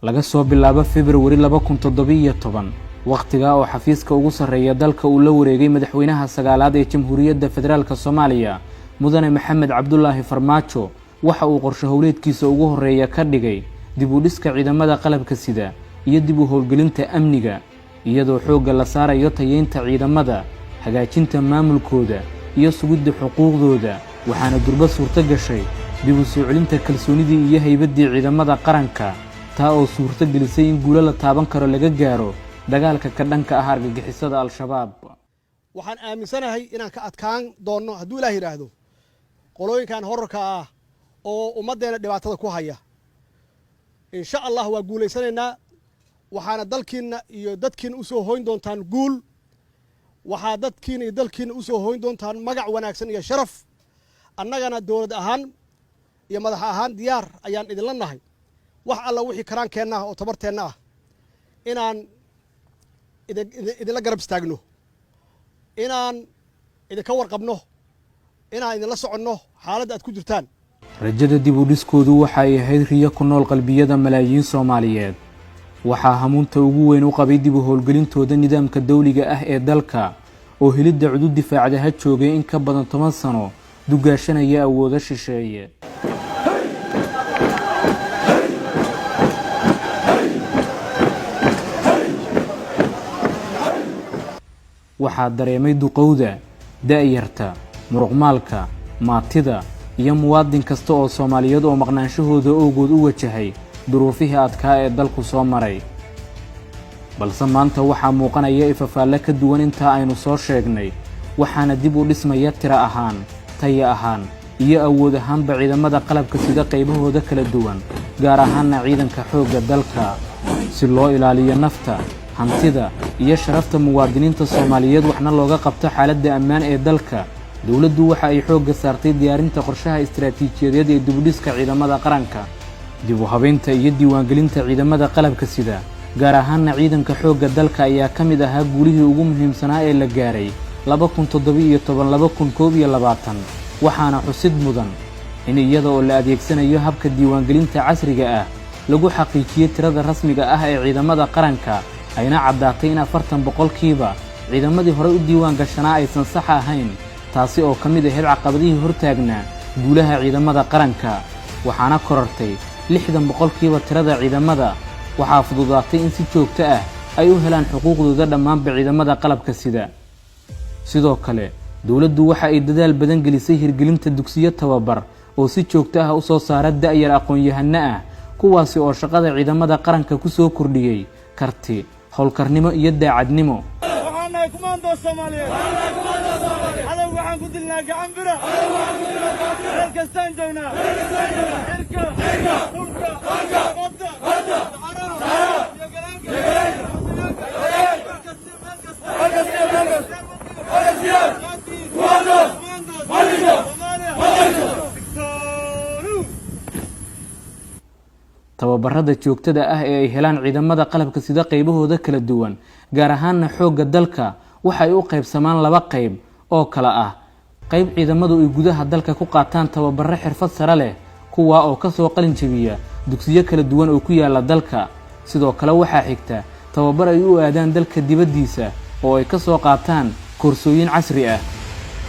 Laga soo bilaabo Februari 2017, wakhtigaa oo xafiiska ugu sarreeya dalka uu la wareegay madaxweynaha sagaalaad ee Jamhuuriyadda Federaalka Soomaaliya, Mudane Maxamed Cabdulaahi Farmaajo, waxa uu qorshe howleedkiisa ugu horreeya ka dhigay dib u dhiska ciidamada qalabka sida iyo dib u howlgelinta amniga, iyadoo xoogga la saarayo tayeynta ciidamada, hagaajinta maamulkooda iyo sugidda xuquuqdooda. Waxaana durba suurto gashay dib u soo celinta kalsoonidii iyo haybaddii ciidamada qaranka, taa oo suurto gelisay in guulo la taaban karo laga gaaro dagaalka ka dhanka ah argagixisada Al-Shabaab. Waxaan aaminsanahay inaan ka adkaan doonno, hadduu Ilaah yidhaahdo, qolooyinkan horarka ah oo ummaddeenna dhibaatada ku haya. Insha Allah waa guulaysanaynaa. Waxaana dalkiinna iyo dadkiinna u soo hoyn doontaan guul. Waxaa dadkiina iyo dalkiinna u soo hoyn doontaan magac wanaagsan iyo sharaf. Annagana dowlad ahaan iyo madax ahaan diyaar ayaan idinla nahay, wax alla wixii karaankeenna ah oo tabarteenna ah, inaan idinla garab istaagno, inaan idinka warqabno, inaan idinla soconno xaaladda aad ku jirtaan. Rajada dib u dhiskoodu waxa ay ahayd riyo ku nool qalbiyada malaayiin Soomaaliyeed. Waxaa hamuunta ugu weyn u qabay dib u howlgelintooda nidaamka dawliga ah ee dalka, oo helidda cudud difaacda ha joogay in ka badan 10 sano dugaashanaya awoodo shisheeye. Waxaa dareemay duqowda, da'yarta, muruqmaalka, maatida iyo muwaadin kasta oo Soomaaliyeed oo maqnaanshahooda owgood u wajahay duruufihii adkaa ee dalku soo maray. Balse maanta waxaa muuqanaya ifafaalle ka duwan intaa aynu soo sheegnay. Waxaana dib u dhismaya tiro ahaan, taya ahaan iyo awood ahaanba ciidamada qalabka sida qaybahooda kala duwan, gaar ahaanna ciidanka xoogga dalka, si loo ilaaliyo nafta, hantida iyo sharafta muwaadiniinta Soomaaliyeed, waxna looga qabto xaaladda ammaan ee dalka. Dowladdu waxa ay xoogga saartay diyaarinta qorshaha istaraatiijiyadeed ee dibudhiska ciidamada qaranka. Dib u habeynta iyo diiwaangelinta ciidamada qalabka sida, gaar ahaanna ciidanka xoogga dalka, ayaa ka mid ahaa guulihii ugu muhiimsanaa ee la gaaray 2017, 2021. Waxaana xusid mudan in iyada oo la adeegsanayo habka diiwaangelinta casriga ah lagu xaqiijiyey tirada rasmiga ah ee ciidamada qaranka, ayna caddaatay in 40% ciidamadii horey u diiwaan gashanaa aysan sax ahayn, taasi oo ka mid ahayd caqabadihii hortaagnaa guulaha ciidamada qaranka. Waxaana korartay 60% tirada ciidamada. Waxaa fududaatay in si joogto ah ay u helaan xuquuqdooda dhammaanba ciidamada qalabka sida. Sidoo kale, dowladdu waxa ay dadaal badan gelisay hirgelinta dugsiyo tababar oo si joogto ah u soo saara da'yar aqoon-yahano ah, kuwaasi oo shaqada ciidamada qaranka ku soo kordhiyey karti, howlkarnimo iyo daacadnimo. Waxaan nahay kumaandoo Soomaaliyeed. Cadow waxaan ku dilnaa gacan bira. Meel kastaan joognaa, cirka, dhulka, badda, saxaraha iyo galaanka. Meel kasta, meel kasta. Soomaaliya. Tababarada joogtada ah ee ay helaan ciidamada qalabka sida qaybahooda kala duwan, gaar ahaana xoogga dalka, waxay u qaybsamaan laba qayb oo kala ah: qayb ciidamadu ay gudaha dalka ku qaataan tababaro xirfad sare leh, kuwaa oo kasoo qalin jebiya dugsiyo kala duwan oo ku yaala dalka. Sidoo kale, waxaa xigta tababar ay u aadaan dalka dibaddiisa oo ay kasoo qaataan koorsooyin casri ah.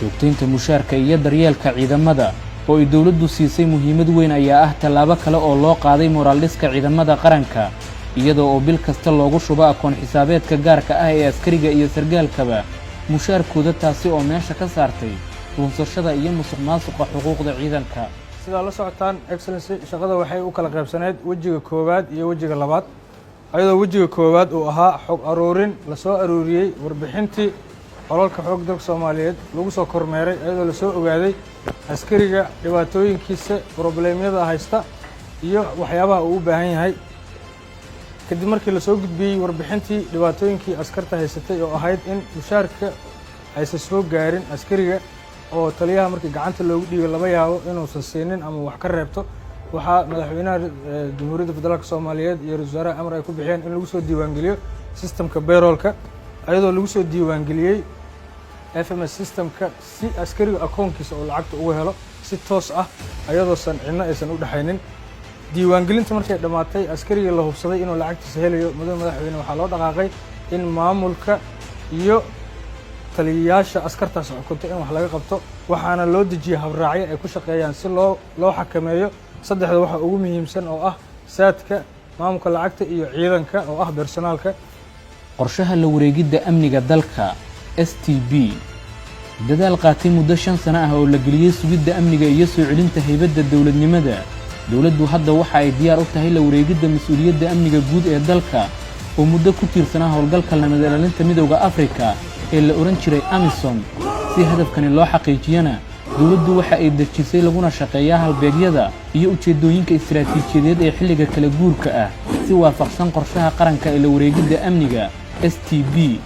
Joogtaynta mushaarka iyo daryeelka ciidamada oo ay dowladdu siisay muhiimad weyn ayaa ah tallaabo kale oo loo qaaday moraaldhiska ciidamada qaranka, iyadoo oo bil kasta loogu shubo akoon xisaabeedka gaarka ah ee askariga iyo sargaalkaba mushaarkooda, taasi oo meesha ka saartay lunsashada iyo musuq maasuqa xuquuqda ciidanka. Sidaa la socotaan, Excellency, shaqada waxay u kala qaybsaneyd wejiga koowaad iyo wejiga labaad, ayadoo wejiga koowaad uu ahaa xog aruurin lasoo aruuriyey warbixintii qolalka xoog dalka Soomaaliyeed lagu soo kormeeray, ayadoo lasoo ogaaday askariga dhibaatooyinkiisa, problemyada haysta iyo waxyaabaha uu u baahan yahay. Kadib markii lasoo gudbiyey warbixintii dhibaatooyinkii askarta haysatay, oo ahayd in mushaarka aysan soo gaarin askariga, oo taliyaha markii gacanta loogu dhiibay laba yaabo inuusan siinin ama wax ka reebto, waxaa madaxweynaha Jamhuuriyadda Federaalka Soomaaliyeed iyo ra-isul wasaaraha amar ay ku bixiyeen in lagu soo diiwaangeliyo systemka payrollka, ayadoo lagu soo diiwaangeliyey FMS systemka, si askariga akoonkiisa oo lacagta ugu helo si toos ah, ayadoosan cidno aysan u dhexaynin. Diiwaangelinta markay dhammaatay, askarigii la hubsaday inuu lacagtiisa helayo, mudane madaxweyne, waxaa loo dhaqaaqay in maamulka iyo taliyayaasha askartaas xukunta in wax laga qabto. Waxaana loo dejiyey habraacyo ay ku shaqeeyaan si loo xakameeyo saddexda waxa ugu muhiimsan oo ah saadka, maamulka lacagta iyo ciidanka oo ah bersonaalka. Qorshaha la wareegidda amniga dalka, STB, dadaal qaatay muddo 5 sano ah oo la geliyey sugidda amniga iyo soo celinta haybadda dowladnimada, dowladdu hadda waxa ay diyaar u tahay la wareegidda mas-uuliyadda amniga guud ee dalka oo muddo ku tiirsanaa howlgalka nabad ilaalinta Midowda Afrika ee la odhan jiray AMISOM. Si hadafkani loo xaqiijiyana, dowladdu waxa ay dejisay laguna shaqeeyaa halbeegyada iyo ujeeddooyinka istaraatiijiyadeed ee xilliga kala guurka ah, si waafaqsan qorshaha qaranka ee la wareegidda amniga, STB.